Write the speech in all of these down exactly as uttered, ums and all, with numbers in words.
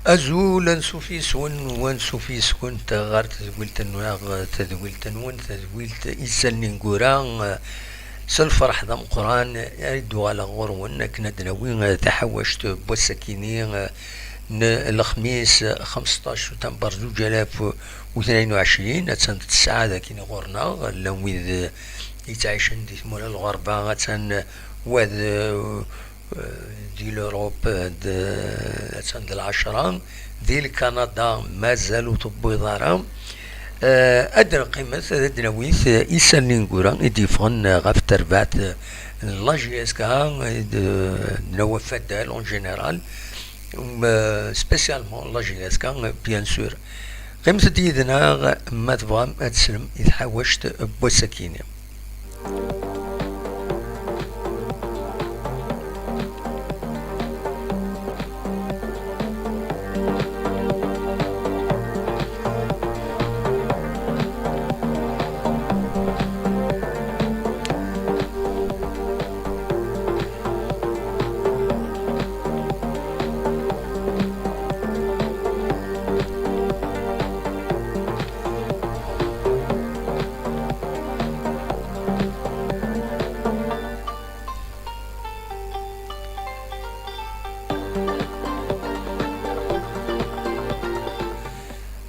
Azul, ansuf yes-wen, u ansuf yes-kent ɣer tedwilt-nneɣ, tadwilt-nwen, tadwilt Isallen Ineggura. S lferḥ d ameqqran ara d-uɣaleɣ ɣur-wen akken ad d-nawi taḥawact n wass-akini n lexmis xemseṭṭac utamber zuǧ alaf u tnayen u ɛecrin. Attan d ttesɛa dagi ɣur-neɣ, llan wid yettɛicen di tmura n lɣerba, attan wad di l'Europe, d, attan d lɛecṛa, di Lkanada mazal ur tewwiḍ ara. Eh, ad d-neqqimet, ad d-nawi Isallen Ineggura i d-yeffɣen ɣef terbaɛt n la J S K, d, d Nawa Fadal en général, um, eh, spécialement la J S K, bien sûr. Qqimet-d yid-neɣ ma tebɣam ad teslem i tḥawact n wass-akini.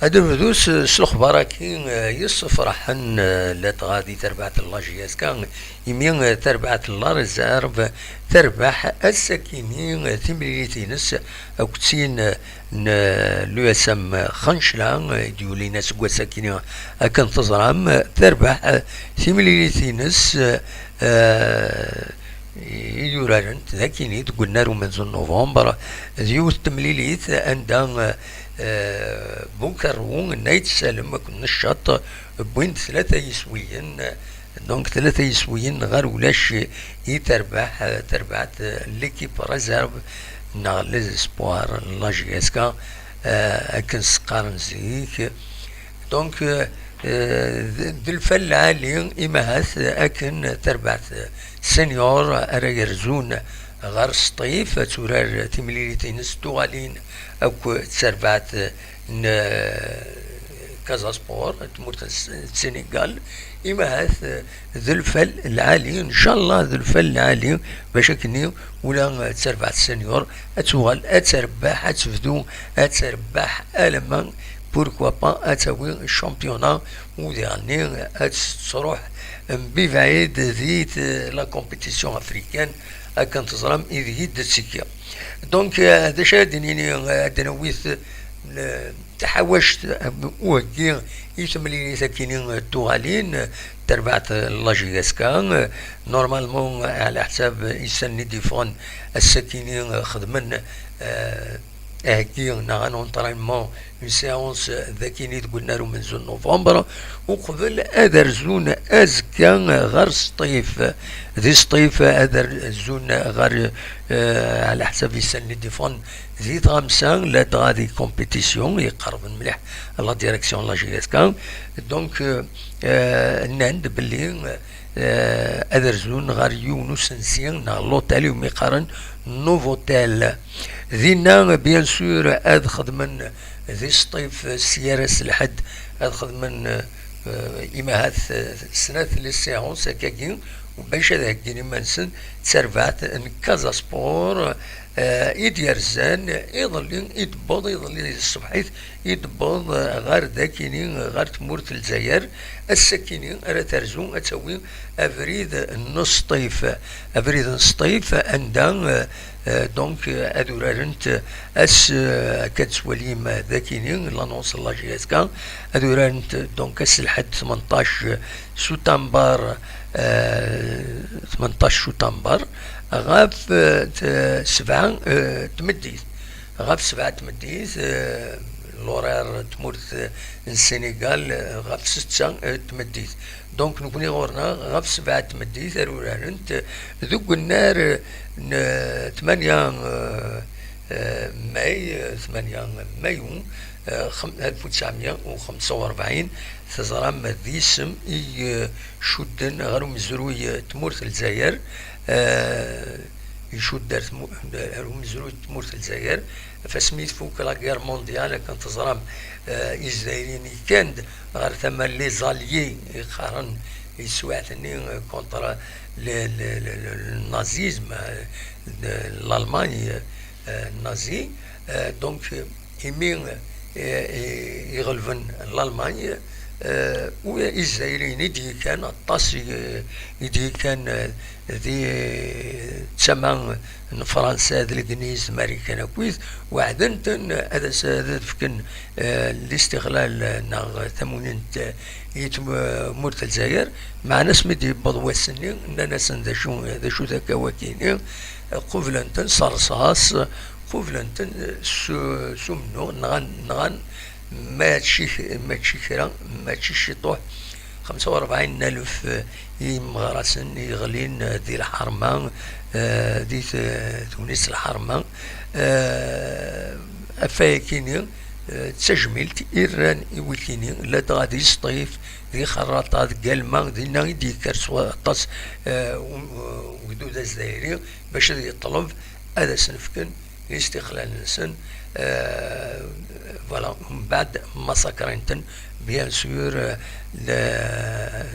Ad nebdu s, s lexbar-agi, eh, yessefraḥen, eh, ladɣa di terbaɛt n la J S K, imi, eh, terbaɛt n la Réserve terbeḥ ass-akini, eh, timlilit-ines akked tin, eh, n, eh, l'U S M Xancla, eh, i d-yulin aseggas-akini akken teẓram, eh, terbeḥ, eh, timlilit-ines, eh, eh, i d-urarent dagini deg unnar umenzu n November, d yiwet n temlilit anda, eh, Bukarru n Ayt Salem akked Neccaṭ wwin-d tlata yiswiyen, donc tlata yiswiyen ɣer ulac i terbeḥ, terbeḥ l'équipe réserve neɣ les espoirs n la J S K, eh, akken s-qqaren zik. Donc, eh, eh, d, d lfal lɛali, imahat akken terbaɛt senior ara yerzun ɣer Sṭif, ad turar timlilit-ines tuɣalin akk d terbaɛt n, eh, Casa Sport, tmurt n S-, n Senegal. Imahat, eh, d lfal lɛali, ncallah d lfal lɛali, bac akkenni ula d terbaɛt senior ad tuɣal ad terbeḥ, ad tebdu ad terbeḥ, alamma pourquoi pas ad tawi championnat, u diɣenni ad tettruḥ mebɛid di t-, la compétition africaine, akken teẓram ideg i d-tettekki. Donc, eh, d acu ara d-nini, eh, ad d-nawi t-, n-, taḥawact, eh, uheggi i temlilit akini tuɣalin, eh, terbaɛt, eh, la J S K, eh, normalement, eh, ɛla ḥsab, eh, Isallen i d-yeffɣen ass-akini, eh, xedmen, eh, aheggi neɣ un entraînement, une séance, eh, dakini deg unnar umenzu n novembre, uqbel ad rzun azekka, eh, ɣer Sṭif. Di Sṭif ad rzun ɣer, eh, ɛla ḥsab Isallen i d-yeffɣen di tɣamsa, ladɣa di compétition iqerben mliḥ la direction n la J S K. Donc, euh, euh, nnan-d belli, euh, ad rzun ɣer yiwen usensi neɣ l'hôtel iwumi qqaren Novotel. Dinna, bien sûr, ad xedmen di Sṭif, sya ar ass lḥedd, ad xedmen, euh, imahat, euh, snat les séances akkagi, bac ad heggin iman-nsen d terbaɛt n Casa Sport, eh, i d-yerzan iḍelli, i d-tewweḍ iḍelli ṣṣbeḥ-it, i d-tewweḍ, eh, ɣer dakini, ɣer tmurt n Lezzayer. Ass-akini ara terzu, ad tawi abrid n Sṭif. Abrid n Sṭif, anda, eh, eh, donc, eh, ad urarent ass, eh, akka d-twalim dakini, l'annonce n la J S K, ad urarent, donc, ass lḥedd tmenṭac s utambar, eh, tmenṭac s utambar, ɣef, eh, t-, sebɛa, eh, tmeddit. Ɣef sebɛa tmeddit, eh, l'horaire n tmurt, eh, n Senegal, eh, ɣef setta, eh, tmeddit. Donc, nekni ɣur-neɣ ɣef sebɛa tmeddit ara urarent, eh, deg unnar, eh, n, eh, tmanya, eh, eh, May, eh, tmanya Mayu, eh, xem-, alef u tesɛemya u xemsa u rebɛin, teẓram d isem i, eh, cudden ɣer umezruy, eh, tmurt n Lezzayer, eh, icudd ar tmu-, ar umezruy n tmurt n Lezzayer. Ɣef asmi tfuk la guerre mondiale, akken teẓram, eh, Izzayriyen kkan-d ɣer tama n les alliés, i qqaren, i teswiɛt-nni, eh, contre le, le, le, le, le nazisme, eh, de l'Allemagne, eh, nazie. Eh, donc, eh, imi, eh, eh, iɣelben l'Allemagne, eh, u Izzayriyen i d-yekkan aṭas, i, i d-yekkan, eh, di tama n Fransa, d Legniz, d Marikan akkit, weɛden-ten ad as-, ad fken, eh, listiqlal, eh, neɣ tamunint, eh, i tmurt n Lezzayer. Meɛna asmi d-yewweḍ wass-nni, nnan-asen: "D acu, d acu-t akka wakini?" Qublen-ten s rrṣaṣ, qublen-ten s, s umennuɣ, nɣan, nɣan mačči, mačči kra, mačči ciṭuḥ, xemsa u rebɛin alef imeɣrasen yeɣlin di lḥerma, eh, di t-, tegnit n lḥerma. Eh, ɣef wayakini, eh, d tajmilt i rran i wikini, ladɣa di Sṭif, di Xerraṭa, deg Alma, dinna i d-yekker s waṭas, eh, u-, ugdud azzayri, bac ad yeṭleb ad asen-fken listiqlal-nsen. Eh, voilà, mbeɛd masakrin-ten, bien sûr, eh, le-,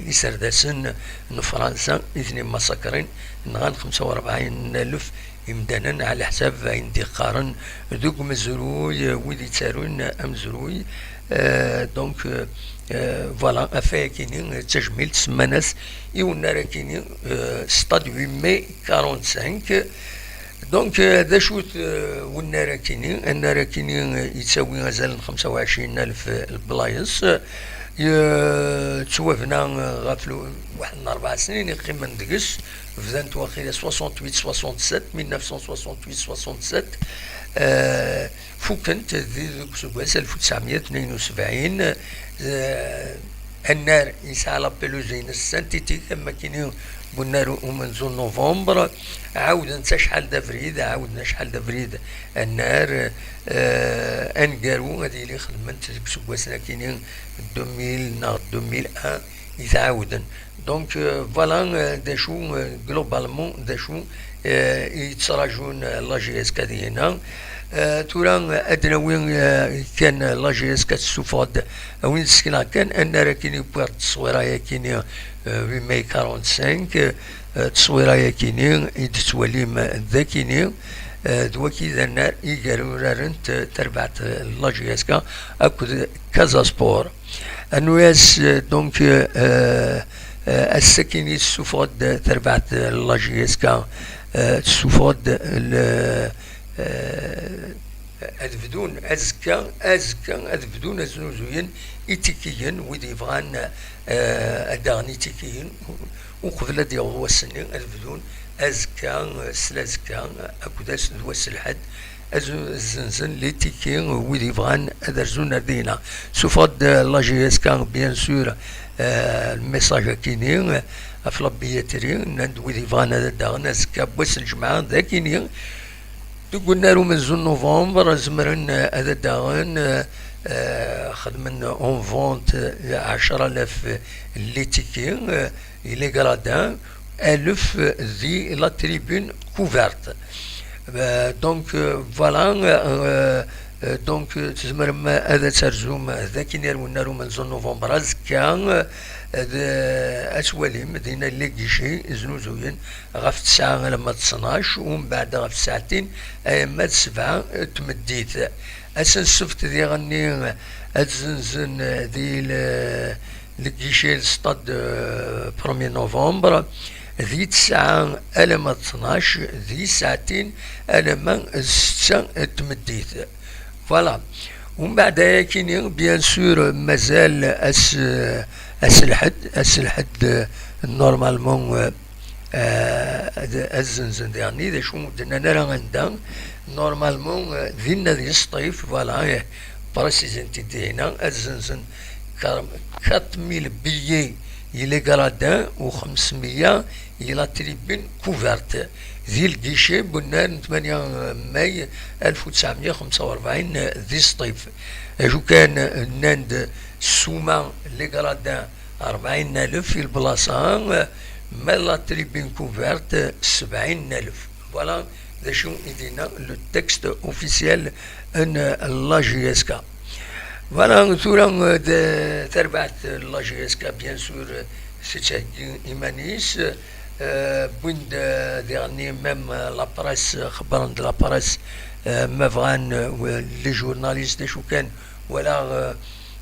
iserdasen n Fransa i ten-immasakrin, nɣan xemsa u rebɛin alef imdanen, ɛla ḥsab ayen d-iqqaren deg umezruy, eh, wid yettarun amezruy. Eh, donc, eh, eh, voilà, ɣef wayakini, eh, d tajmilt, semman-as i unnar-akini, eh, Stade huit mai quarante-cinq. Donc, eh, d acu-t, eh, unnar-akini? Annar-akini, eh, yettawi azal n xemsa u ɛecrin alef, eh, leblayes. Eh, yettwabna, eh, ɣef lu-, waḥed n rebɛa snin yeqqimen deg-s. Bdan-t waqila soixante-huit soixante-sept, mille neuf cent soixante-huit soixante-sept. Eh, fukken-t di, deg useggas alef u tesɛemya tnin u sebɛin. Eh, annar yesɛa la pelouse-ines synthétique, am wakken i bunnar umenzu n novembre. Ɛawden-t acḥal d abrid, ɛawden acḥal d abrid annar, eh, aneggaru ad yili xedmen-t deg useggas-nni akini deux mille neɣ deux mille un i t-ɛawden. Donc, euh, voilà, euh, d acu, euh, globalement, d acu, euh, i yettrajun, euh, la J S K dinna. Euh, tura, euh, ad nawi, euh, kan la J S K tessufeɣ-d, a win sekneɣ kan, annar akini wwiɣ-d tteswira-yakini, euh, huit mai quarante-cinq, euh, tteswira-yakini i d-tettwalim d akini, euh, d waki d annar i gar uraren t-, terbaɛt, euh, la J S K akked Casa Sport. Anwa-as, euh, donc, euh, euh, ass-akini tessufeɣ-d terbaɛt, euh, la J S K, euh, tessufeɣ-d le, euh, ad bdun azekka, azekka ad bdun ad znuzuyen itikiyen, wid yebɣan, euh, ad d-aɣen itikiyen uqbel ad d-yaweḍ wass-nni, ad bdun azekka, euh, s lazekka, akked ass d wass lḥedd, ad zzenzen les tickets, wid yebɣan ad rzun ar dinna. Sufeɣ-d, euh, la J S K, bien sûr, euh, le message akini, euh, ɣef la billetterie, nnan-d wid yebɣan ad d-aɣen azekka n wass n lǧemɛa d akini. Deg unnar umenzu n novembre, zemren, euh, ad d-aɣen, euh, euh, xedmen en vente, euh, ɛecra alaf les tickets, euh, les gradins, alef di la tribune couverte. Euh, donc, euh, voilà, euh, euh, donc, euh, tzemrem ad terzum d akin ar wennar umenzu n novembre azekka, euh, d, ad twalim dinna les guichets znuzuyen ɣef tesɛa alamma d ttnac, u mbeɛd ɣef tsaɛtin alamma d sebɛa n tmeddit. Ass n ssebt diɣenni ad zzenzen di le, le guichet, le stade, euh, premier novembre, di tesɛa alamma d ttnac, di saɛtin alamma d setta n tmeddit. Voilà. Umbeɛd ayakini, bien sûr, mazal ass, ass lḥedd, ass lḥedd, euh, normalement, euh, euh, ad, ad zzenzen diɣenni, d acu ur d-nnan ara anda. Normalement, euh, dinna di Sṭif, voilà, eh, précisent-id dinna, ad zzenzen quatre mille billets i les gradins u xemsmeyya i la tribune couverte. Di le guichet n unnar n tmanya mai alef u tesɛemya xemsa u rebɛin di Sṭif. Acu kan, nnan-d ssuma les gradins rebɛin alef i lblaṣa, ma la tribune couverte sebɛin alef. Voilà d acu i d-yenna le texte officiel n la J S K. Voilà, tura, euh, de, tarbaɛt n la J S K, bien sûr, euh, tettheggi iman-is, euh, wwin-d, euh, diɣenni même, euh, la presse, euh, xebbren-d la presse, euh, ma bɣan, euh, les journalistes, d acu kan, wala, euh,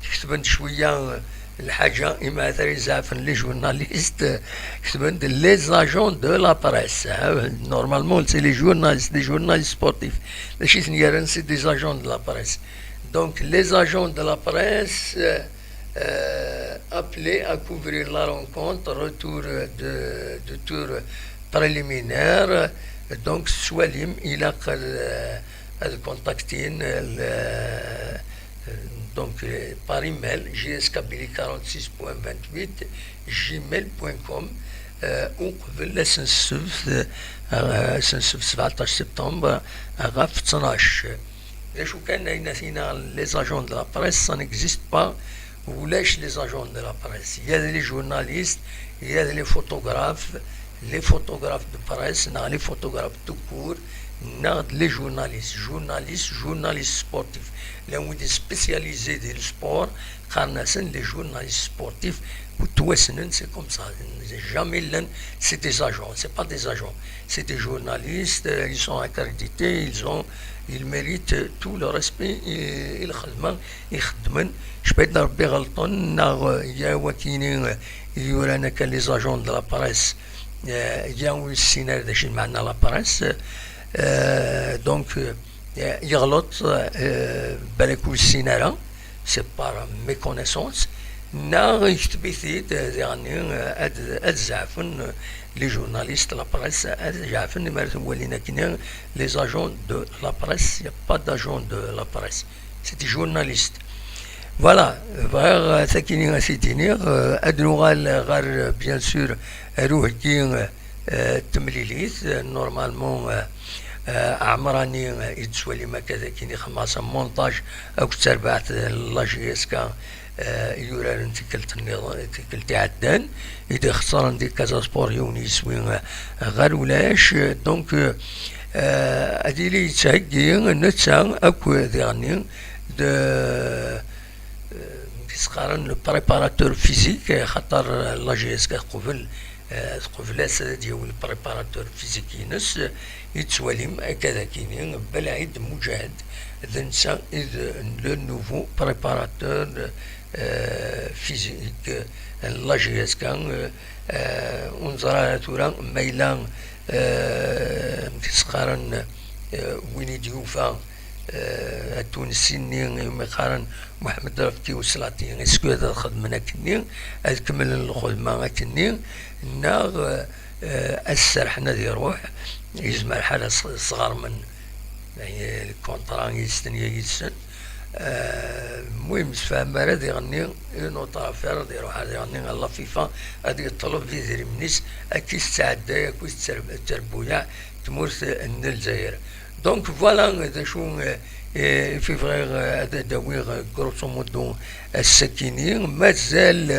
ketben-d cwiya, euh, lḥaǧa, imi ara izeɛfen les journalistes, euh, ketben-d les agents de la presse, hein. Normalement, c'est les journalistes, les journalistes sportifs. D acu i ten-yerran, c'est des agents de la presse. Donc, les agents de la presse, euh, euh, appelés à couvrir la rencontre, retour de, de tour préliminaire. Donc, tettwalim, ilaq ad, ad contactin le, donc, euh, par email, J S K Billy quarante-six point vingt-huit gmail point com, euh, uqbel ass n ssebt, euh, ass n ssebt sebɛeṭṭac septembre, euh, ɣef ttnac. D acu kan, ayen a t-iniɣ, les agents de la presse, ça n'existe pas. Ulac les agents de la presse. Il y a les journalistes, il y a les photographes, les photographes de presse, neɣ les photographes tout court, neɣ les journalistes. Journalistes, journalistes sportifs. Llan wid spécialisés di le sport, qqaren-asen les journalistes sportifs, ttwassnen, c'est comme ça. Jamais llan, c'est des agents, c'est pas des agents. C'est des journalistes, euh, ils sont accrédités, ils ont, ils méritent tout le respect i, i lxedma i xeddmen. Cfayt d Rebbi ɣelṭen, neɣ, euh, yya wakini, euh, i yuran akka les agents de la presse, euh, yya ur yessin ara d acu i lmeɛna la presse. Euh, donc, euh, yeɣleḍ, euh, balak ur yessin ara, c'est par méconnaissance, neɣ yekteb-it-id, euh, diɣenni, euh, ad, ad zeɛfen, euh, les journalistes, la presse, ad zeɛfen imi ara ten-walin akkenni, les agents de la presse, il y a pas d'agent de la presse, c'est des journalistes. Voilà, bɣiɣ, euh, takini ad t-id-iniɣ, euh, ad nuɣal ɣer, euh, bien sûr, ar uheggi, euh, euh, temlilit, euh, normalement, euh, euh, Ɛemrani, euh, i d-tettwalim akka d akken ixdem-as montage akked terbaɛt, euh, la J S K, euh, i yuraren tikkelt nniḍen, tikkelt iɛeddan, i d-ixeṣren di Casa Sport yiwen yiswi, euh, ɣer ulac. Donc, euh, euh, ad yili yettheggi netta akk diɣenni d, euh, s-qqaren le préparateur physique, xaṭer la J S K teqbel, eh, teqbel-as ad d-yawi le préparateur physique-ines, i d-tettwalim akka d akini, Belɛid Muǧahed, d netta i d le nouveau préparateur, eh, physique n la J S K, eh, eh, ur neẓri ara tura ma yella, eh, s-qqaren, eh, win i d-yufa, eh, atunsi-nni iwumi qqaren Muḥemmed Refki Uslati, est-ce que ad xedmen akkenni, ad kemmlen lxedma akkenni, neɣ, eh, ad s-serḥen ad iruḥ, yezmer ḥal ad s-, sɣermen, eh, lkunṭra i yestenya yid-sen. Eh, المهم, tefhem ara diɣenni une autre affaire, ad iruḥ ar diɣenni ɣer la FIFA, ad yeṭleb idrimen-is, ad k-isɛedday akked ter-, terbuyaɛ tmurt n Lezzayer. Donc voilà d acu, eh, eh, i bɣiɣ, eh, ad d-awiɣ, eh, grosso modo, eh, ass-akini. Mazal,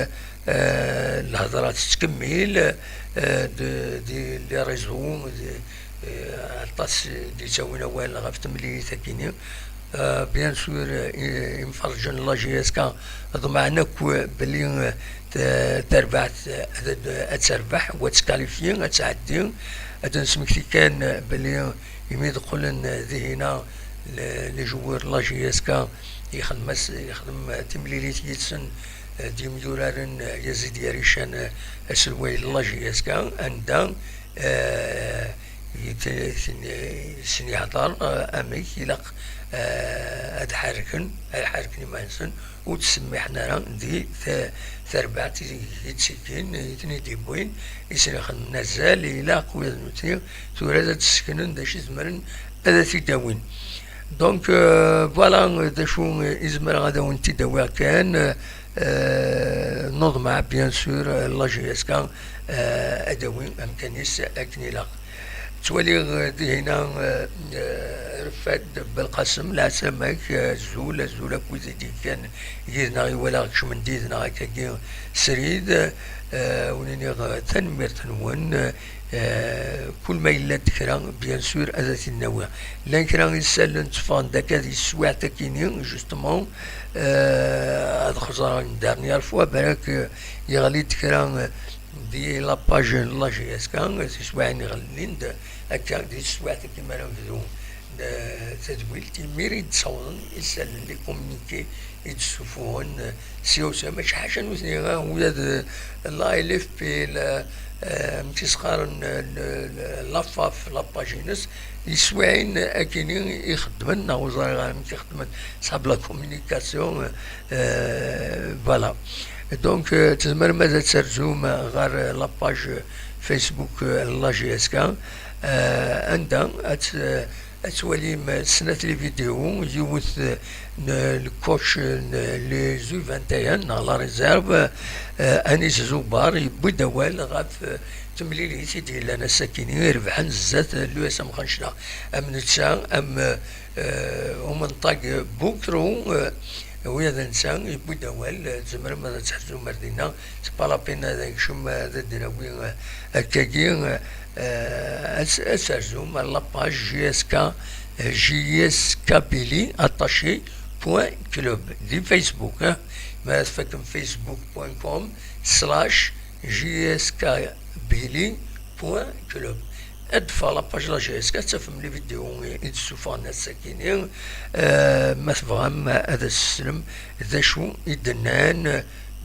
eh, lhedra tettkemmil, eh, d, di les réseaux, d, eh, aṭas i d-yettawin awal ɣef temlilit-akini. Eh, bien sûr, eh, imferrǧen n la J S K ḍemɛen akk belli, eh, t-, tarbaɛt, eh, ad, ad terbeḥ, u ad tkalifyi, ad tɛeddi. Ad d-nesmekti kan, eh, belli imi d-qqlen, eh, dihina le-, les joueurs n la J S K, yexdem-as-, yexdem timlilit yid-sen, eh, d yimyuraren, eh, Yazid Yarican, eh, aselway n la J S K, anda, eh, yet-, sen-, sen-, yehder, eh, amek ilaq, eh, ad ḥerken, ad ḥerken iman-nsen, ur ttsemmiḥen ara di ta-, tarbaɛt i, i ttekkin, i ten-id-yewwin, i sen-ixedmen azal, ilaq wid nutni tura ad d-seknen d acu i zemren ad t-id-awin. Donc, euh, voilà d acu i zemreɣ ad awen-t-id-awiɣ kan. Euh, neḍmeɛ, bien sûr, la J S K, euh, ad d-tawi amkan-is akken ilaq. Ttwaliɣ, euh, dihina, euh, euh, Refad Belqasem, leɛsam-ak, euh, azul, azul akk wid i d-yekkan yid-neɣ, i walaɣ kecmen-d yid-neɣ akkagi srid, euh, wen-iniɣ, euh, tanemmirt-nwen, euh, Eh, kul ma yella-d kra, bien sûr, ad t-in-nawi. Llan kra isallen tteffɣen-d akka di teswiɛt akini, justement, eh, ad xeẓreɣ une dernière fois, balak, eh, yeɣli-d kra, eh, di la page n la J S K, tiswiɛin iɣellin-d akka di teswiɛt akini mi ara nebdu, eh, tadwilt, imir i d-ssawḍen isallen, les communiqués i d-ssufuɣen, eh, si u si, mačči ḥaca nutni, eh, ula d la L F P, la, eh, amek i s-qqaren, eh, l-, l-, la faf, la page-ines, yeswiɛin akini i xeddmen, neɣ ur ẓriɣ ara amek i xeddmen, sab la communication, eh, voilà. Donc, eh, tzemrem ad terzum ɣer la page Facebook, eh, la J S K, eh, anda ad t-, ad twalim snat les vidéos, yiwet, eh, n le coach n les U vingt et un neɣ la réserve, eh, Anis Zubar, yewwi-d awal ɣef, eh, temlilit i d-yellan ass-akini irebḥen zdat l'U S M Xancla. Am netta, am, eh, umenṭag Bukru, eh, ula d netta yewwi-d awal, eh, tzemrem ad terzum ar dinna, c'est pas la peine ad nekcem, eh, ad d-nawi, eh, akkagi, eh, eh, ad, ad terzum ar la page J S K, eh, J S Kabylie attaché point club di Facebook, eh. Ma tfakem facebook point com slash J S Kabylie point club. Ad ffeɣ la page la J S K, ad tafem les vidéos i d-ssufɣen ass-akini. Eh, ma tebɣam ad as-teslem d acu i d-nnan,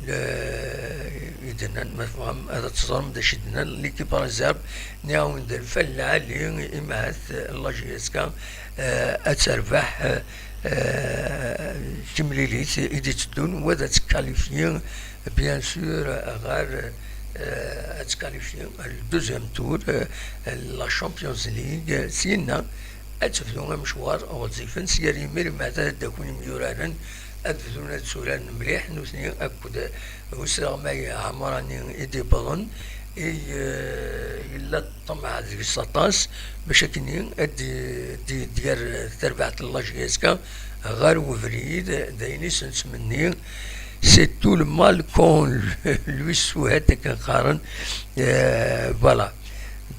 eh, i d-nnan, ma tebɣam ad teẓrem d acu i d-nnan l'équipe réserve, nniɣ-awen d lfal lɛali, imahat la J S K, eh, ad terbeḥ, eh, timlilit i d-itteddun, wa ad tkalifyi, bien sûr, ɣer, eh, ad tkalifyi le deuxième tour, eh, la Champions League, syenna ad tebdu amecwar ɣezzifen, s yal imir, imahat ad d-akun imyuraren, ad bdun ad tturaren mliḥ nutni akked usleɣmay Ɛemrani i d-iwwḍen, i, eh, yella ṭṭmeɛ deg-s aṭas, bac akkenni ad d-, d-, d-yerr tarbaɛt n la J S K ɣer webrid, d ayen i s-nettmenni, c'est tout le mal qu'on lui souhaite, akken qqaren, eh, voilà.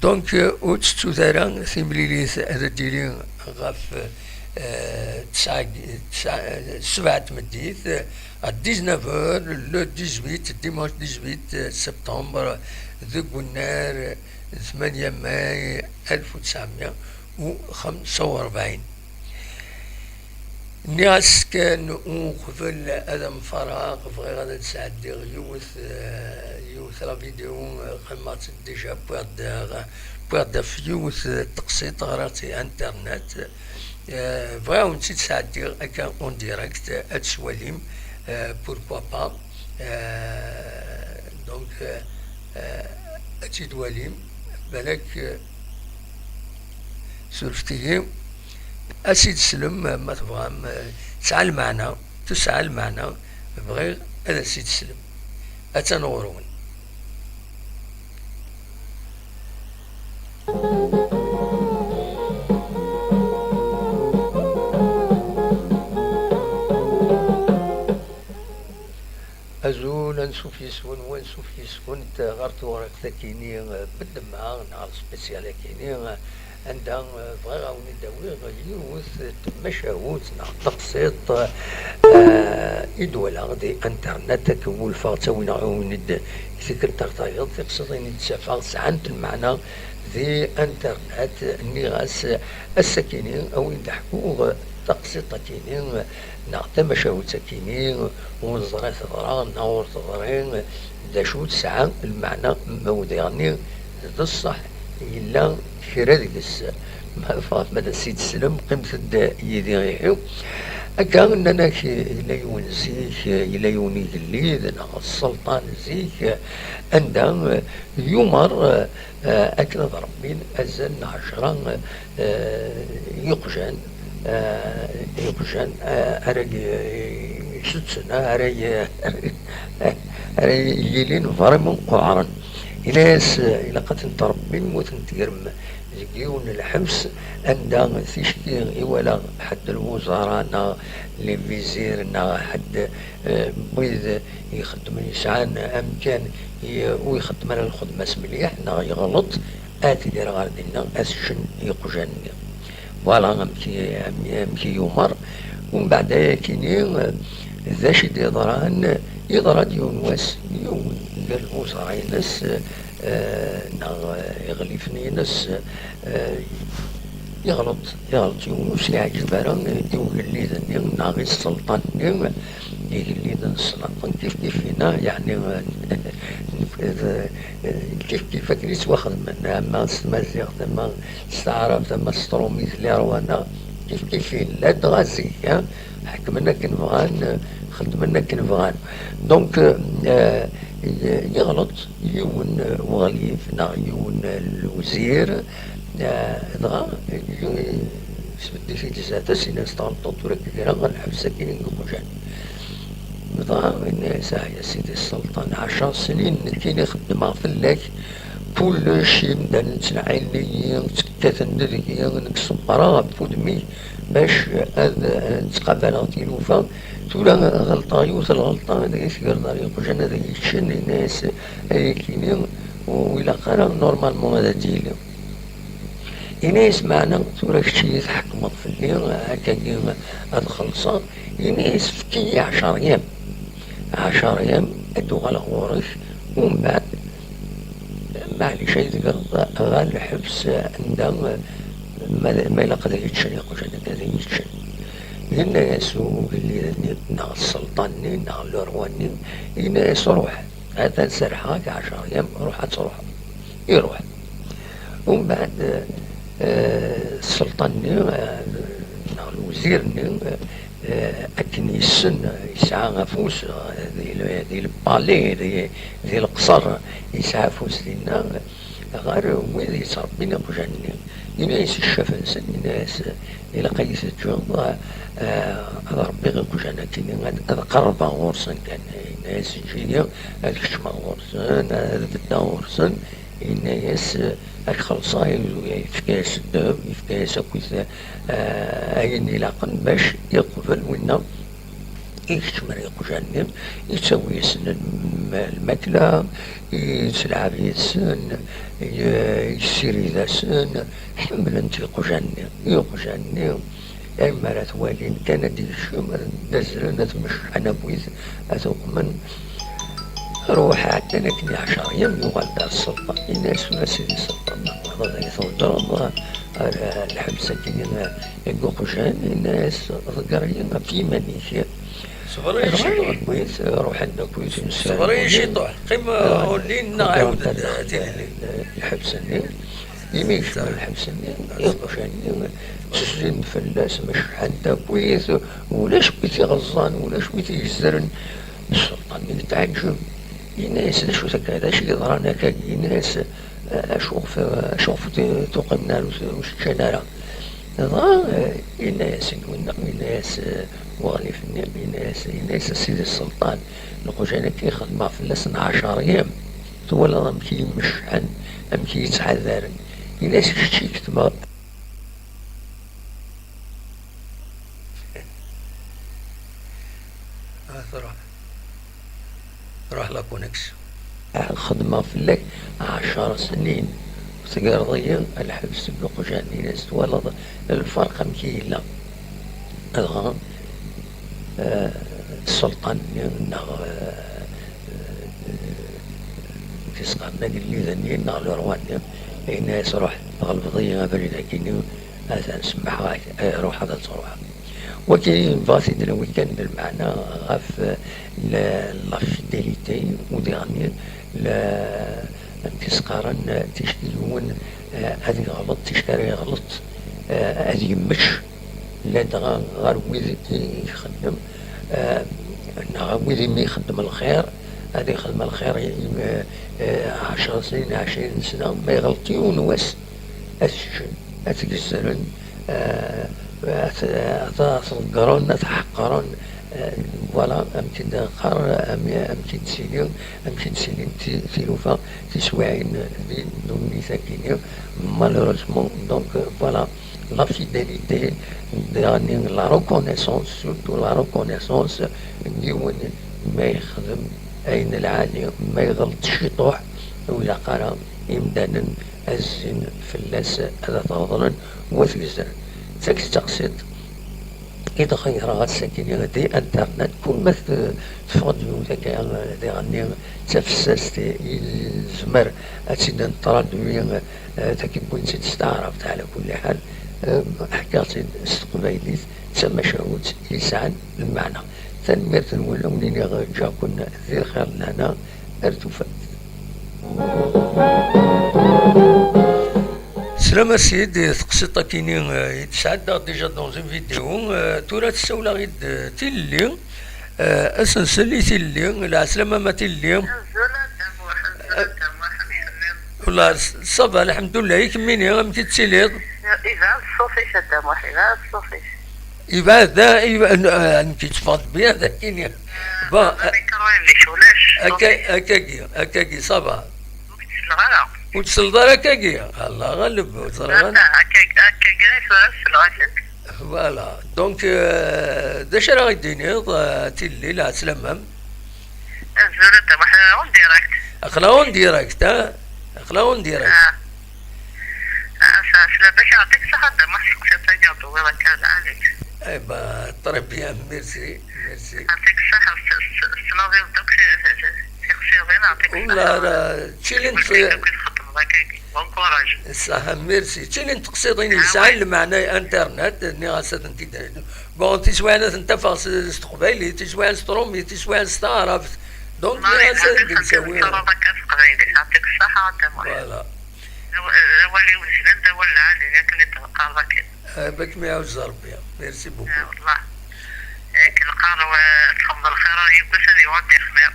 Donc, euh, ur ttettut ara timlilit ad d-tili ɣef, euh, tesɛa, tesɛa, sebɛa n tmeddit, euh, à dix-neuf heures, le dix-huit, dimanche dix-huit septembre, deg unnar, euh, ثمانية ماي ألف وتسعمية وخمسة وأربعين. Nniɣ-as kan uqbel ad am-fareɣ, bɣiɣ ad d-sɛeddiɣ yiwet, eh, yiwet la vidéo, eh, qqimeɣ-tt déjà, wwiɣ-d, eh, wwiɣ-d ɣef yiwet, eh, teqsiṭ ɣriɣ-tt i internet. Eh, bɣiɣ ad wen-tt-id-sɛeddiɣ akka en direct, eh, ad tt-twalim, eh, pourquoi pas. Eh, donc, eh, eh, ad tt-id-twalim, balak, eh, surfet-iyi. Ad s-id-teslem, ma tebɣam, eh, tesɛa lmeɛna, tesɛa lmeɛna, bɣiɣ ad as-id-teslem. Attan ɣur-wen. Azul, ansuf yes-wen, wansuf yes-went ɣer tewriqt-akini, eh, n ddemma, neɣ spécial akini, eh, anda, eh, bɣiɣ a wen-id-awiɣ yiwet n tmacahut neɣ teqsiṭ, eh, i d-walaɣ di internet, akken wulfeɣ ttawin-aɣ-awen-id tikkelt ar tayeḍ, tiqsiṭin i d-ttafeɣ sɛant lmeɛna di internet, nniɣ-as ass-akini a wen-d-ḥkuɣ taqsiṭ-akini neɣ tamacahut-akini, ur neẓri teḍra neɣ ur teḍri, d acu tesɛa lmeɛna, ma udiɣ-nni d ṣṣeḥ yella kra deg-s. Ma tebɣam ad as-id-teslem, qqimet-d yid-i ihi. Akka, nnan-ak, yella yiwen zik, yella yiwen igellid neɣ sselṭan zik, anda yumer, eh, akken ad rebbin azal n ɛecṛa, eh, iqjan, eh, iqjan, eh, ara y-, isutten, eh, ara y-, ara yilin vraiment uɛren. Yenna-yas, eh, ilaq ad ten-trebbim, ur ten-tegrem deg yiwen n lḥebs, anda ticki iwala ḥedd n lwuẓara neɣ les vizirs neɣ ḥedd, eh, n wid ixeddmen, yesɛan amkan i, ur ixeddem ara lxedma-s mliḥ neɣ yeɣleṭ, ad ger ɣer dinna, ad ččen iqjan-nni. Voilà amek i, am-, amek i yumeṛ. Umbeɛd ayakini, eh, d acu i d-yeḍran? Yeḍra-d yiwen wass, yiwen n lmuẓeṛ-ines, eh, neɣ, eh, iɣlifen-ines, eh, yeɣleḍ, yeɣleḍ yiwen ur s-yeɛǧib ara i ugellid-nni neɣ i sselṭan-nni. Igelliden sselṭan kif kif-ina, yeɛni, eh, kif kif akken i ttwaxedmen, ama s tmaziɣt, ama s taɛrabt, ama s trumit, les rois, kif kif-in, ladɣa zik, eh, ḥekmen akken bɣan, eh, xeddmen akken bɣan. Donc, eh, yeɣleḍ yiwen, eh, uɣlif neɣ yiwen, eh, lewzir, eh, dɣa, eh, sbedd-it-id zdat-s, yenna-as: "Tɣelṭeḍ, tura ad k-greɣ ɣer lḥebs akkin deg uqjan." Dɣa yenna-as: "Ah, ya sidi sselṭan, ɛecṛ snin nekkini xeddmeɣ fell-ak, kullec, imdanen ttneɛɛilen-iyi, ttekkaten deg-i, nekk ṣebbreɣ ɣef wudem-ik bac ad, eh, ttqabaleɣ tilufa. Tura ɣelṭeɣ yiwet n lɣelṭa, ad iyi-tegreḍ ɣer iqjan ad iyi-ččen." Yenna-as: "Ayakini ur ilaq ara, normalement ad d-yili." Yenna-as: "Meɛna tura kečč i yi-tḥekmeḍ fell-i, akkagi ad xellṣeɣ." Yenna-as: "Efk-iyi ɛecṛ yam, ɛecṛ yam ad d-uɣaleɣ ɣur-k, umbeɛd, maɛlic, ad yi-tegreḍ ɣer lḥebs anda ma, ma ilaq ad iyi-ččen iqjan-agi, ad iyi-ččen." Yenna-as ugellid-nni neɣ sselṭan-nni neɣ le roi-nni, yenna-as: "Ruḥ, atan serrḥeɣ-ak ɛecṛ yam, ruḥ ad truḥeḍ." Iruḥ. Umbeɛd, eh, sselṭan-nni, eh, neɣ lewzir-nni, eh, akken yessen, yesɛa afus, eh, di le, di le palais, di, di leqṣer, yesɛa afus dinna, ɣer wid yettṛebbin iqjan-nni. Yenna-as i ccaf-nsen, yenna-as: "Ilaq ad yi-teǧǧeḍ, eh, ad ṛebbiɣ iqjan-agi, ad, ad qerrbeɣ ɣur-sen kan." Yenna-as: "Eǧǧ-iyi ad kecmeɣ ɣur-sen, ad beddeɣ ɣur-sen." Yenna-as: "Ad k-xellṣeɣ." Yefka-yas ddheb, yefka-yas akkit, eh, ayen ilaqen bac yeqbel winna ikeččem ar iqjan-nni, yettawi-yasen lm-, lmakla, yettlɛab yid-sen, ye-, yessirid-asen, ḥemmlen-t iqjan-nni. Iqjan-nni, ayen mi ara t-walin kan ad d-ikcem, ad d-azzlen, ad t-mecḥen akkit, ad t-uqmen. Ruḥ, ɛeddan akken i ɛecṛ yam, yuɣal-d ar sselṭan. Yenna-as: "Tura sidi sselṭan, ma tebɣiḍ ad iyi-tḍeggreḍ ar, ar lḥebs-agi, deg uqjan," yenna-as, "ḍegger-iyi ɣef yiman-ik." Ṣber-iyi ciṭuḥ. Ruḥen-d akkit, ṣber-iyi ciṭuḥ. Qqim, ur llin neɣ ɛiwed-d tilelli. Imi yekcem lḥebs-nni, iqjan-nni ttezzin fell-as, mecḥen-t akkit, ulac wi t-iɣeẓẓan, ulac wi t-igezzren. Sselṭan-nni yetɛeǧǧeb, yenna-as: "D acu-t akka? D acu yeḍran akka?" Yenna-as: "Acuɣef, acuɣef ur t-, tuqimem ara, ur t-, ur t-ččan ara?" Dɣa, eh, yenna-as i winna, yenna-as, eh, uɣlif-nni, yenna-as, yenna-as: "A sidi sselṭan, leqjan-agi xedmeɣ fell-asen ɛecṛ yam. Twalaḍ amek i yi-mecḥen, amek i yi-ttḥadaren." Yenna-as: "Kečč i ketmeɣ." Ah, truḥ. Truḥ la connexion. Xedmeɣ fell-ak ɛecṛ snin, tegreḍ-iyi lḥebs deg uqjan. Yenna-as: "Twalaḍ lferq amek i yella?" Dɣa, eh, sselṭan-nni neɣ, eh, eh, i s-qqaren agellid-nni neɣ le roi-nni, yenna-as: "Ruḥ, tɣelbeḍ-iyi abrid-agi-nni, atan semmḥeɣ-ak, eh, ruḥ ad truḥeḍ." Wagi nebɣa ad t-id-nawi kan d lmeɛna ɣef, eh, la, la fidélité, u diɣen la, amek i s-qqaren, eh, ticki yiwen, eh, ad yeɣleḍ, ticki ara yeɣleḍ, eh, ad yemmečč, ladɣa ɣer wid i ixeddem, eh, neɣ wid imi ixeddem lxir, ad ixdem lxir i, eh, eh, ɛecṛ snin, ɛecrin sna, ma iɣelṭ yiwen wass, ad t-ččen, ad t-gezzren, eh, ad t-, ad t-ḍeggren, ad t-ḥeqren, eh, voilà, amek i d-neqqar, am-, amek i d-tili, amek i d-ttilint ti-, tilufa, tiswiɛin di ddunit-agi-nni, malheureusement, donc, euh, voilà, la fidélité, daɣen la reconnaissance, surtout la reconnaissance n yiwen ma yexdem ayen lɛali, ma yeɣleḍ ciṭuḥ, ur ilaq ara imdanen Azin fell-as ad t-reḍlen wat yezren. D tagi d taqsiṭ i d-xeyyreɣ ass-agi di internet. Kul ma t-, teffeɣ-d yiwet akka, diɣenni d tafessast i, i nezmer ad tt-id-netraduwi, eh, tagi wwin-tt-id s taɛrabt, ɛla kulli ḥal, eh, ḥkiɣ-tt-id s teqbaylit, d tamacahut yesɛan lmeɛna. Tanemmirt-nwen, a wen-iniɣ ǧǧiɣ-ken di lxir n lehna, ar tufat. Slam a Sid, teqsiṭ akini, eh, i d-sɛeddaɣ déjà dans une vidéo. Eh, tura tessawel-aɣ-id, eh, Tilli. Eh, ad s-nsel i Tilli. Lɛeslama ma Tilli. Azul a Dda Muḥ, azul a Dda Muḥ, amek telliḍ? Wallah, ça va, lḥemdullah. I kemmini, amek i tettiliḍ? Yebɛed ṣṣut-ik a Dda Muḥ, yebɛed ṣṣut-ik. Yebɛed, da, yebɛed, eh, nekk yetteffeɣ-d bien, d akini. Bon, amikru-inek ulac, akka, ṣṣut-ik. Akkagi, akkagi, ça va. Ur k-selleɣ ara. Ur tselleḍ ara akkagi? Allah ɣaleb, ur ẓriɣ ara. Akka, akka, akkagi tura selleɣ-ak-d. Voilà. Donc, euh, d acu ara ɣ-d-tiniḍ, euh, Tilli, lɛeslama-m? Azul a Dda Muḥ, en direct. Aql-aɣ en direct, ha? Aql-aɣ en direct. Ah. Ah, ça, ça, bac aɛṭik ṣaḥa, Dda Muḥ, seqsiḍ-agi ɣ-d-tewwiḍ akka, lɛali-k. Eh ben, très bien, merci, merci. Aɛṭik ṣaḥa, s-, s-, s-, tettnaḍiḍ-d akk ti-, ti-, ti-, tiqsiḍin, aɛṭik ṣaḥa. Ula ara, d tili n tqi-, akk i txeddmeḍ akkagi. Bon courage. Ṣaḥa, merci. D tili n teqsiḍin yesɛan lmeɛna, internet, nniɣ-as ad tent-id-, bon, tiswiɛin ad tent-afeɣ s, s teqbaylit, tiswiɛin s trumit, tiswiɛin s taɛrabt. Donc, nniɣ-as ad tent-id-nsawi. Teqqareḍ akka s teqbaylit, aɛṭik ṣaḥa, a Dda Muḥ. Voilà. Aw-, awal iweznen d awal lɛali, akken i d-neqqar akken. Ah, bak mi iɛuzz Rebbi. Merci beaucoup. Ah, wallah. Akken qqar, wa-, txedmeḍ lxir, ar yiwwas ad yuɣal d ixmir.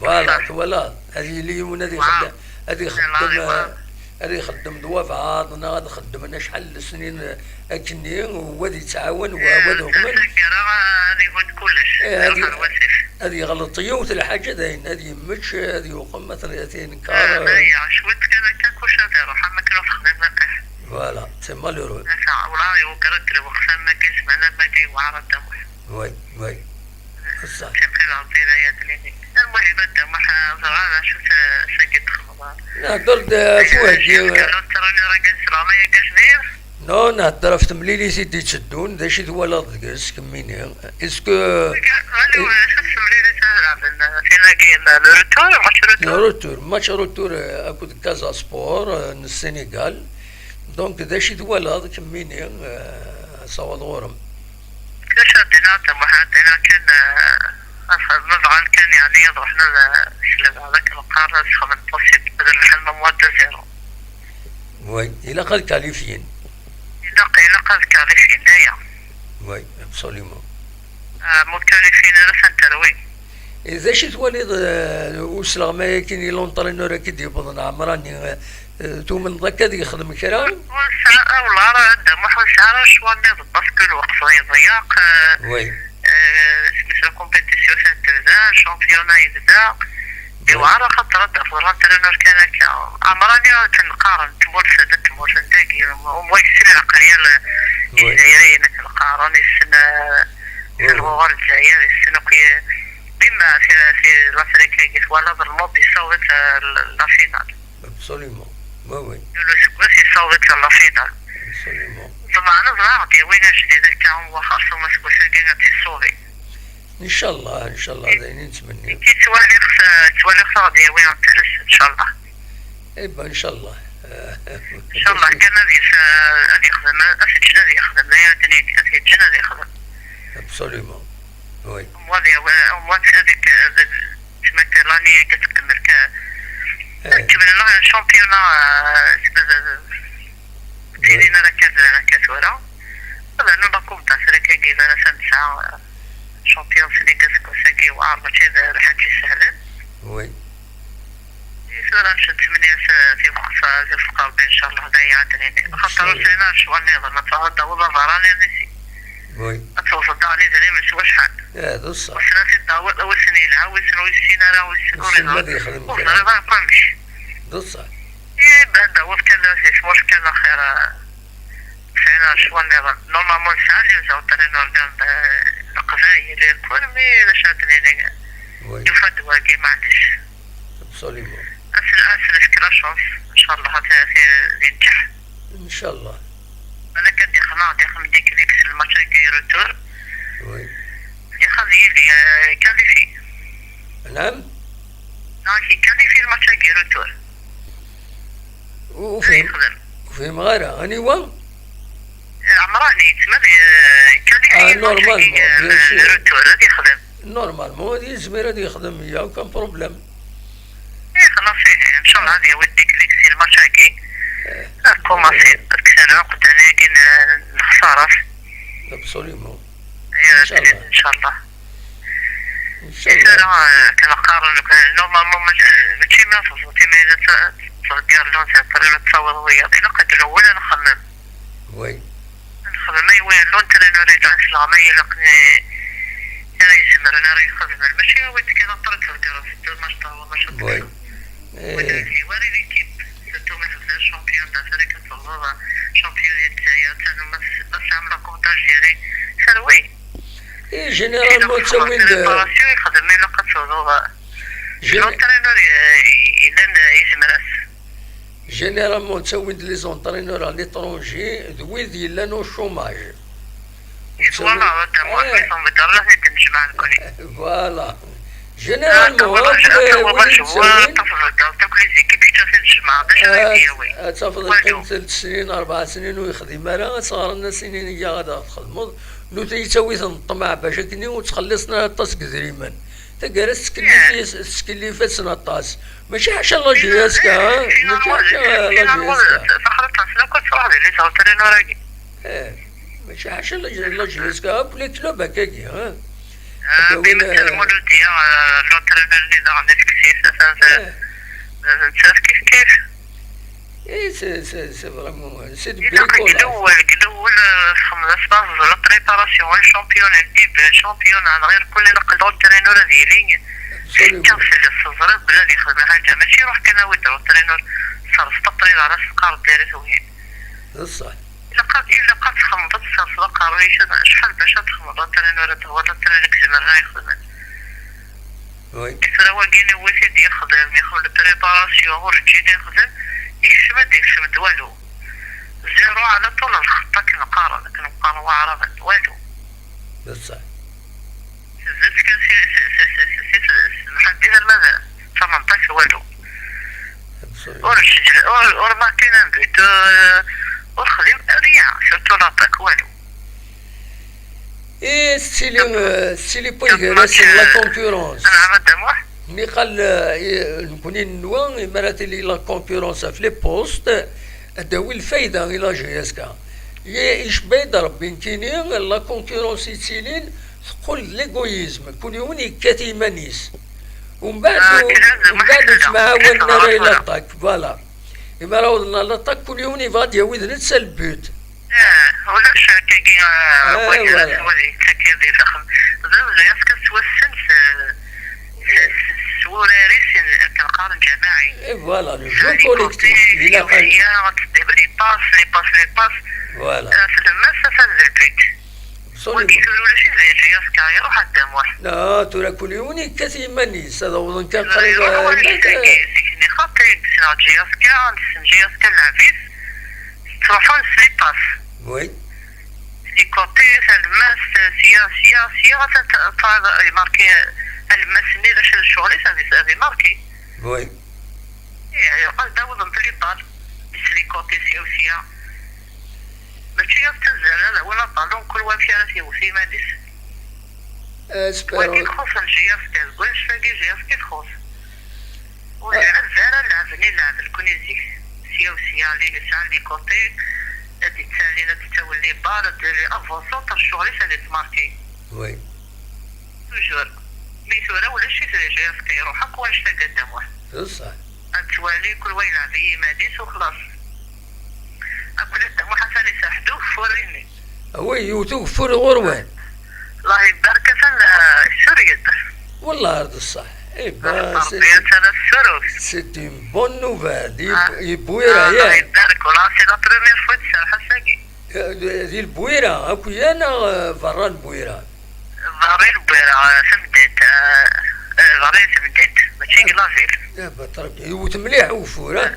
Voilà, twalaḍ. Ad yili yiwen ad ixeddem, ad ixeddem, eh, ad ixeddem d wabɛaḍ, neɣ ad xeddmen acḥal n lesnin, eh, akkenni, u wad yettɛawan, wa, wad uqmen. Taggara, ad ihudd kullec. Eh, ad i-, ad yeɣleḍ yiwet lḥaǧa dayen, ad yemmečč, ad yuqem, ad t-, ad t-yenker. Ah, eh. Aya, cwiṭ kan akka, kullec ad iruḥ, am akken ur texdim lqaḥ. Voilà, c'est malheureux. Ata, wala, iwegger-d lweqt am wagi, zzman am wagi, yewɛer a Dda Muḥ. Oui, oui. Ṣṣeḥ. Tiqil Rebbi la yadlini. Lmuhim a Dda Muḥ, ẓriɣ d acu-t, eh, sagi txedmeḍ. Nehder-d, eh, ɣef waheggi, eh. Ur ttṛuniɣ akka s leɛma-agi ajdid. Non, nehder ɣef temlilit i d-itteddun, d acu i twalaḍ deg-s kemmini? Est-ce que... Ɣali, eh, acu temlilit ara lɛben, eh, tin-agi, eh, le retour, match retour? Le retour, match retour, eh, akked Casa Sport, eh, n Sénégal. Donc, d acu i twalaḍ kemmini, eh, asawaḍ ɣur-m? Ulac ad d-iniɣ, a Dda Muḥ, ad d-iniɣ kan, eh, ma bɣan kan, yeɛni, ad ruḥen ad, eh, slebeɣ, d akken qqaren, ad sxedmen possible, ad rebḥen ma moins deux zéro. Oui, ilaq ad kalifyin. Ilaq, ilaq ad kalifyin, aya. Oui, absolument. Ah, ma ur kalifyin ara, ad ten-terwi. Eh, d acu i twaliḍ, eh, usleɣmay-agi n l'entraîneur-agi d-yewwḍen Ɛemrani, eh, eh, tumneḍ akka ad yexdem kra? Ur nesɛi, ah, wellah ara, a Dda Muḥ, ur nesɛi ara ccwa nniḍen, parce que lweqt iḍeyyeq, eh, oui. Eh, isem-is la compétition tebda, championnat yebda. Yewɛer axaṭer ad d-tafeḍ l'entraîneur kan akka. Ɛemrani akken qqaren, tmurt d tmurt n dagi, umwa yessen lɛeqliya n Izzayriyen akken qqaren, yessen, eh, lɣuɣa n Lezzayer, yessen akk i-, même fi, fi l'Afrique-agi twalaḍ lmod yessaweḍ-itt, eh, la finale. Absolument. Oui, oui. Yiwen useggas yessaweḍ-itt la finale. Absolument. Ḍemɛen ad ɣ-d-yawin ajdid akka, umwa xersum aseggas-agi ad tt-yessudi. Ncallah, ncallah, d ayen i nettmenni. Nekki ttwaliɣ-t, ttwaliɣ-t ad ɣ-d-yawi Antelus, ncallah. Eh ben, ncallah. Ncallah kan ad yes-, ad yexdem, ad t-ǧǧen ad yexdem, d ayen ad d-nini, ad t-ǧǧen ad yexdem. Absolument. Oui. Umwa ad yawi, umwa ad, ad, tmatti l'année-agi ad tkemmel ka-, eh, ad tkemmel la championnat, eh, Ur ttili ara akka, akka tura. Ad rnu la Coupe d'Afrique-agi, iban-as ad nesɛu, eh, Champions League aseggas-agi, yewɛer, mačči d lḥaǧa isehlen. Oui. I tura nettmenni-as, eh, tiwqt, eh, tiwqt Rebbi, ncallah, d aya ad d-nini. Axaṭer ur sɛin ara ccɣel nniḍen, ad taweḍ aḍar-nni. Oui. Ad tewteḍ daɣen idrimen s wacḥal. Eh, d ṣṣeḥ. Wissen ad t-id-tawiḍ, wissen yelha, wissen ur yessin ara, wissen ur iẓri. Ur teẓriḍ ara akk amek. D ṣṣeḥ. Iban-d aweḍ kan si tmurt kan axir, eh, sɛin ccɣel nniḍen. Normalement nesɛa les entraîneurs n, eh, Leqbayel irkul, mais d acu ad d-nini? Oui. Yufa-d wagi, maɛlic. Absolument. Ad s-, ad s-nefk la chance, Ncallah ad yenǧeḥ. Ncallah. Ala kan dixeɣ, dixeɣ deg, deg s lmatch-agi retour. Oui. Dixeɣ ad yili, euh, qualifié. Naam? Neɣ ad yekalifi lmatch-agi retour. Ur fhimeɣ ara. Aniwa? Ɛemrani, yettmal, euh, qualifié. Ah, normalement, bien sûr. Retour, ad yexdem. Normalement, ad yezmir ad yexdem, il y a aucun problème. Eh, xlaṣ, eh, ncallah ad yawi deg, deg si lmatch-agi. Eh. Ad kumaṣi, ad kksen lɛuqda-nni-agi n, n lexsara. Absolument. Ncallah. Ncallah. Tura, eh, akken qqaren, eh, normalement, ma-, eh, mačči ma teẓẓeḍ, ma yella tt-, ttḍeggiren, ur teẓẓiḍ ara, ad tawiḍ wiyaḍ. Ilaq ad d-newwel ad nxemmem. Oui. Ad nxemmem ayen l'entraîneur ara yesleɣ, ma ilaq n-, ara izemren, ara ixedmen. Mačči awi-d kan après tḍeggreḍ, c'est dommage, tawiḍ mačči. Oui. Eh. Wala d yiwari l'équipe, surtout ma tebda champion d'Afrique, ad tebduḍ champion di Lezzayer, tanu ma s-, ma tesɛam la Coupe d'Algérie, terwi. Eh, généralement, ttawin-d, préparation, yexdem ayen ilaq ad tebduḍ. Gén-, l'entraîneur, eh, yellan, eh, yezmer-as. Généralement, ttawin-d les entraîneurs à l'étranger, d wid yellan au chômage. Voilà, d amu, eh, ad ten-tbeddreḍ, ad ten-tjemɛeḍ nekkni. Voilà. Généralement, eh, wid ttawin, ad tbeddreḍ akk les équipes, kečč ad ten-tjemɛeḍ, d acu ara k-d-yawin? Ad tafeḍ lqim n tlata snin, rebɛa snin ur yexdim ara, ad s-ɣren-as inin iga ad aɣ-txedmeḍ. Nutni yettawi-ten ṭṭmeɛ bac akken ur ttxelliṣen ara aṭas n yedrimen. Taggara tettkellif-, tettkellif-asen aṭas. Mačči ḥaca la J S K, ha? Mačči ḥaca la J S K. Taxriṭ-nsen akk ad truḥ di les entraîneurs-agi. Eh, mačči ḥaca la, la J S K, akk les clubs akkagi, ha? Ah, Bima Termuludya, eh, l'entraîneur-nni daɣen effectif, atan d, eh, d, d, kif kif. Eh, c'est, c'est, c'est vraiment, c'est du bricolage. Ilaq deg lewwel, deg lewwel, eh, txedmeḍ asbaɣ la préparation, le championnat, le début, le championnat, neɣ irkul ilaq l'entraîneur ad yili. Absolument. Tekker fell-as, teẓriḍ belli ad yexdem lḥaǧa. Mačči ruḥ kan awi-d l'entraîneur, serseḍ abrid ara s-teqqareḍ diri-t wihin. D ṣṣeḥ. Ilaq, ilaq ad txemmeḍ, ad tesserseḍ aqerruy-ik, acḥal bac ad txemmeḍ l'entraîneur, ad tebɣuḍ l'entraîneur i izemren ad ixedmen. Oui. Tura wagi newwi-t-id yexdem, yexdem la préparation, ur yeǧǧi ad yexdem, yekcem ad d-yekcem d walu. Zéro على طول الخط akken qqaren, akken qqaren waɛraben, walu. D ṣṣeḥ. Tezzi-tt kan si, si, si, si, si, si, si, lḥedd arma d tamenṭact, walu. Absolument. Ur nseǧǧel, ur, ur markin un but, euh, ur xdim rien, surtout l'attaque, walu. Et tettili, euh, tettili pas intéressant la concurrence. Anɛam a Dda Muḥ. Niqal, euh, nekkni nenwa, imi ara tili la concurrence ɣef les postes, ad d-tawi lfayda i la J S K. I-, icebba-yi-d Rebbi nekkini, la concurrence yettilin, teqqel d l'égoïsme, kul yiwen yekkat i yiman-is. Umbeɛd, ah, ur, kra n umbeɛd ur ttemɛawanen ara i l'attaque, voilà. Imi ara awḍen ɣer l'attaque, kul yiwen yebɣa ad d-yawi d netta le but. Ah, ulac akkagi, ah, eh, wagi, voilà. Wagi yettak di daxel. D, d, est-ce que tettwassen s, s, s, s wurar-is, akken qqaren, ǧamaɛi. Et voilà, le jeu collectif. Ilaq ad, ad teddi les passes, les passes, les passes. Voilà. Ah, tlemmast, atan d le but. Absolument. Wagi tura ulac-it di J S K, iruḥ a Dda Muḥ. Ah, tura kul yiwen yekkat i yiman-is, ad awḍen kan qrib, iruḥ, ah, wannect-agi, zik-nni xaṭi, ssneɣ J S K, nessen J S K lɛeb-is, ttruḥun s les passes. Oui. Les côtés, talemmast, sya, sya, sya, atan t-, t-, imarki alemmast-nni, d acu d ccɣel-is, ad is-, ad imarki. Oui. Ih, yuqal-d awḍent les balles, s les côtés, sya u sya. Mačči ad ttazzal ad awin aballon, kul wamek ara t-yewwet iman-is. Espérons. Wagi txuṣṣ n J S K, deg wannect-agi J S K txuṣṣ. Ur, ah, lɛeb ara lɛeb-nni lɛeb nekkni zik. Sya u sya, li, sɛan les côtés, ad d-ttalin, ad d-ttawin les balles, ad d-, avant-centre, ccɣel-is ad yettmarki. Oui. Toujours. Mi tura ulac-it di J S K, iruḥ akk wannect-agi a Dda Muḥ. D ṣṣeḥ. Ad twali kul wa yelɛeb i yiman-is u xlaṣ. Akk d Dda Muḥ atan iserreḥ-d ugeffur-nni. Awi, yewwet ugeffur ɣur-wen. Allah ibarek, atan, ah, sureg-d. Wallah d ṣṣeḥ. Eh ben, c'est, Rebbi atan assureg. C'est une bonne nouvelle. Yeb-, ah, yewwi, ah, Allah ibarek, wallah c'est la première fois i d-tserreḥ ass-agi. Eh, di Lbwira, akk-ya neɣ, eh, berra n Lbwira? Berra n Lbwira, eh, tamdint, eh, eh, berra n temdint, mačči deg la ville. Ah, bah, très bien. Yewwet mliḥ ugeffur, ah?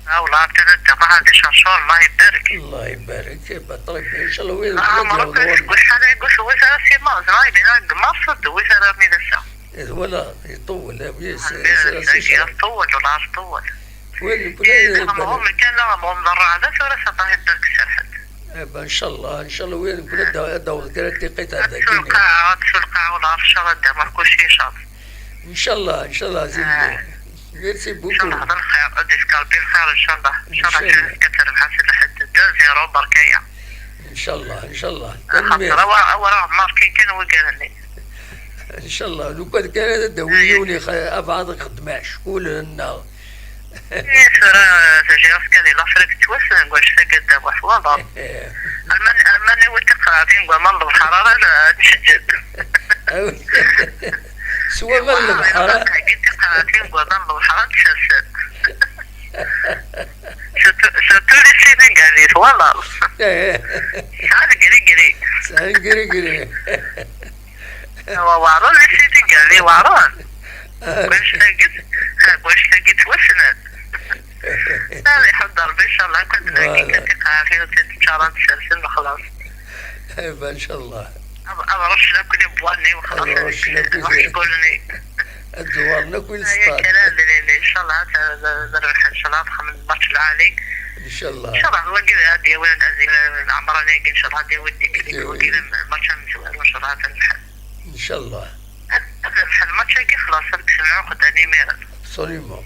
Ah, والله أنت ندى، ما عنديش عشور، الله يبارك. الله يبارك، يبقى طيب، إن شاء الله وين آه، مرات يقول شحال يقول وثلاث سيما، زرايبي، أنا قمصت وثلاث من الساعة. إيه، ولا يطول، لا، ويا س-، س-، س-، يطول، ولا يطول. وين يقول إيه، لي كان يبقى عمرهم كان لا، عمرهم ضر على ثلاثة، الله يبارك الشرحت. إيه، إن شاء الله، إن شاء الله وين يقول لك دور، دور كده تقيت هذا. تسوق، تسوق ولا عرف شغل ده، ما كل شيء شاط. إن شاء الله، إن شاء الله عزيزي. آه. ميرسي بوكو. إن شاء الله هذا الخير، غادي يفكر بيه الخير إن شاء الله. إن شاء الله. كتر الحاصل لحد دو زيرو بركايا. إن شاء الله، إن شاء الله. خاطر هو، هو راه ماركي كان وقال لي. إن شاء الله، لو كان كان هذا داويوني خ-، أبعض خدمة شكون لنا. إيه، راه تجي راسك هذه لافريك توسن، واش تقدم واش وضع. إيه. ألمانيا، ألمانيا وتقرا فين قوة من البحر، لا تشجد. سوا من والله البحر. قلت قرا فين قوة من البحر تشجد. Surtout, surtout les Sénégalais, voilà. إيه. شحال قري قري. شحال قري قري. هو وارون les Sénégalais، وارون. آه. واش لقيت؟ ها، واش لقيت وسنان؟ هذه حد ربي إن شاء الله، كنت voilà. لقيت في قهوة وتتشارى تسلسل وخلاص. إيه، إن شاء الله. أض-، أضرب شنو كل يبواني وخلاص. أضرب شنو كل واحد يقول لي. الدوار ناكل هيا ستار. كلام، لا، لا، لا، إن شاء الله، هذا، هذا، هذا الربح إن شاء الله، أضخم من الماتش العالي. إن شاء الله. إن شاء الله، الله كذا هادي يا ولد عزيز، العمراني إن شاء الله، هادي يوديك ليك إيه. وكذا الماتش مزوال، وإن شاء الله هذا الحل. إن شاء الله. هذا الحل، الماتش هاكي خلاص، هذاك العقد أني ميرا. Absolument.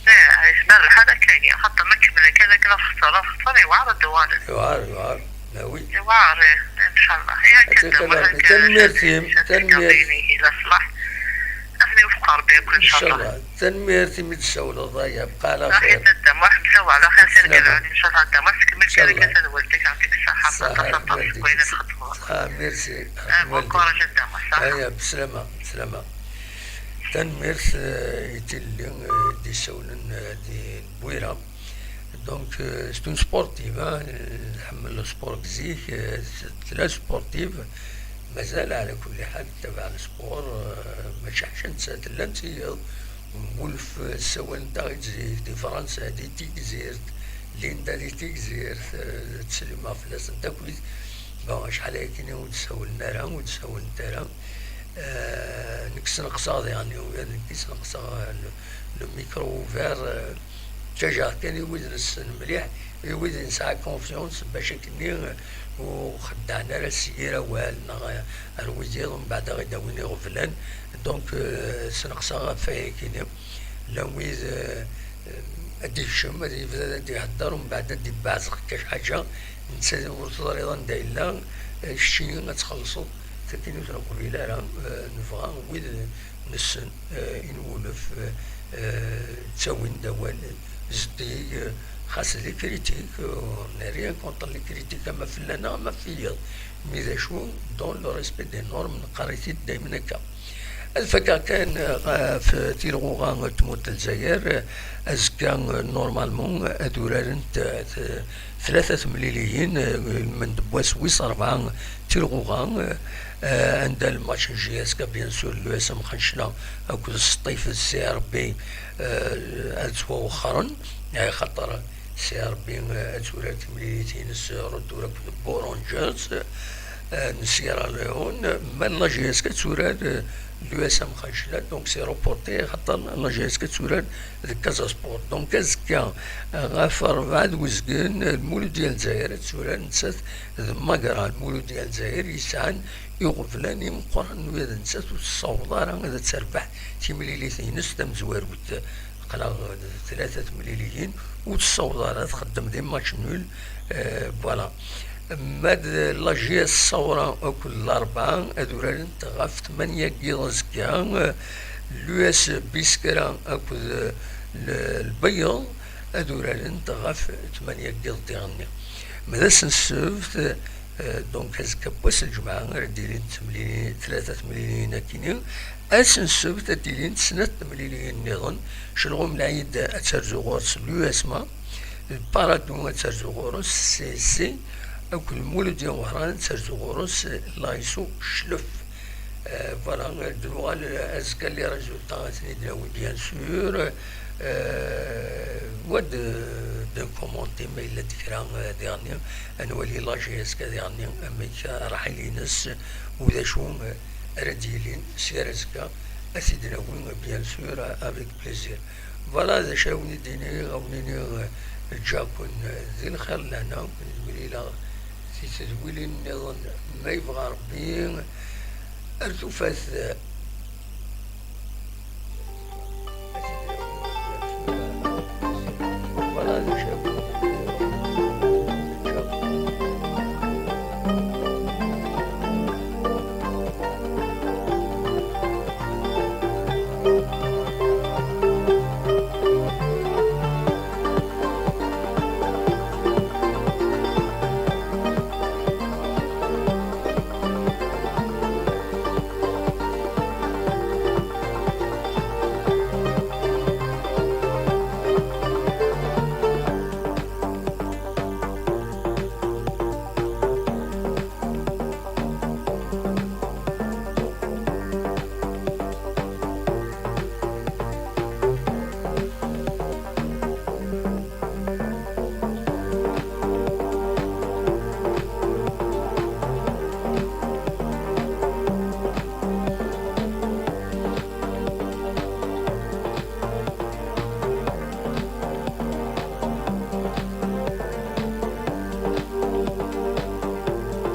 إيه، يسمى الحال هكاكي، خاطر ما كمل كان، لكن خسر، خسر يوعر الدوار. يوعر، يوعر. لا، oui. يوعر، إيه، إن شاء الله. يا هاتي كده، كلام. ولا كده، تنميرتي، شتي تنميرتي. إلى صلاح. نحن وفق ربي يكون إن شاء الله. تنميرتي من الشولة ضايع، بقى على خير. صحيح، تدام واحد سوا على خير، سير سلامة. كده، إن شاء الله، تدام. مسك من إن شاء كده، الله. كده، ولدك يعطيك الصحة، صحة، صحة، صحة، والديك. كوينة تخدمة. آه، merci. آه، bon courage، تدام، صح. هيا، بسلامة، بسلامة. تنميرت، آه، يتلي، آه، دي سونن، آه، دي بويرة. Donc, euh, c'est une sportive, hein, euh, تحمل السبور zik, euh, تلا sportive, مازال على كل حال تتابع السبور, euh, ماشي حاجة نسات لا نسيض. ونولف السوال نتاع تزيد دي فرنسا، دي تيكزيرت، ليندا دي تيكزيرت, euh, تسلم في لاس نتاكويت. Bon, شحال هاكي ور تساولنا راه, ور تساولنا راه. آه، نكس نقصاض يعني، ولا نكس نقصاض le, le micro ouvert, آه، تشجع كان يويد نسن مليح، يويد نسعى confiance باش كني وخدعنا راه السيارة والنا رويزيض ومن بعد غيدا وين يغفلان. Donc, آه، سنقصا فيها كيني. لا ويد، آه، آه، أدي يشم، أدي يبدا، أدي يهدر، ومن بعد أدي يبعث كاش حاجة. نسى ورث ضريضا دايلا، آه، الشيء ما تخلصوا. تكيني في القبيلة راه، آه، نبغى ويد نسن, آه، إنولف, آه، آه، تساوين دوال زدي, آه، خاص لي كريتيك, آه، ناري كونتر لي كريتيك, أما فلانا، أما فيض. مي ذا شو, dans le respect des normes, نقريتي دايما هكا. الفكرة كان، آه، في تيلغوغا تموت الجزائر, آه، أزكا, آه، normalement, آه، أدورارنت, آه، ثلاثة تمليليين, آه، من دبواس ويس أربعة تيلغوغا, آه، آه، عندها الماتش جي اس كا بيان سور لو اس ام خنشلة اكد السطيف السي ار بي, آه، اتوا وخرن, يعني خاطر سي ار بي, آه، اتورا تمليليتين السي رودو اكد بورونجرز, آه، نسيرا ليون, ما لا جي اس كا تورا, آه، لو اس ام خنشلة, دونك سي روبورتي خاطر لا جي اس كا تورا ديك كازا سبور. دونك ازكا, آه، غافر بعد وزقن المولودية الجزائر تورا نسات ذ مقران مولودية الجزائر يسعن يغفلان يمقرن ويد نسات وتصور راه هذا تربح تمليليتين ستام زواروت. قلا ثلاثة تمليليين وتصور راه تخدم دي ماتش نول, آه، voilà. ماد لاجياس الصورة أكل الأربعة أدوران تغاف ثمانية كيض زكا, لو اس بيسكرا أكل ال-، البيض أدوران تغاف ثمانية كيض ديغني. مداس السبت, آه، دونك هزكا بواس الجمعة غير ديرين تمليلين، ثلاثة تمليلين أكيني. أس السبت أديرين سنة تمليلين نيضن. شلغوم العيد أترزو غورس لو اس ما. البارادو أترزو غورس سي سي. أكل مولوديا وهران أترزو غورس لايسو شلف. Euh, voilà, euh, d-nuɣal, euh, azekka les résultats ad ten-id-nawi, bien sûr. Euh, wa d, d commenter ma yella-d kra, euh, diɣenni, ad nwali la G S K diɣenni amek, euh, ṛṛḥil-ines, u d acu, euh, ara d-yilin si ar azekka, ad t-id-nawi, bien sûr, euh, avec plaisir. Voilà, d acu ara wen-id-iniɣ, ad wen-iniɣ, euh, ǧǧiɣ-ken, euh, di lxir lehna, ad waliɣ si tedwilin nniḍen ma yebɣa Ṛebbi. Ar tufat, euh,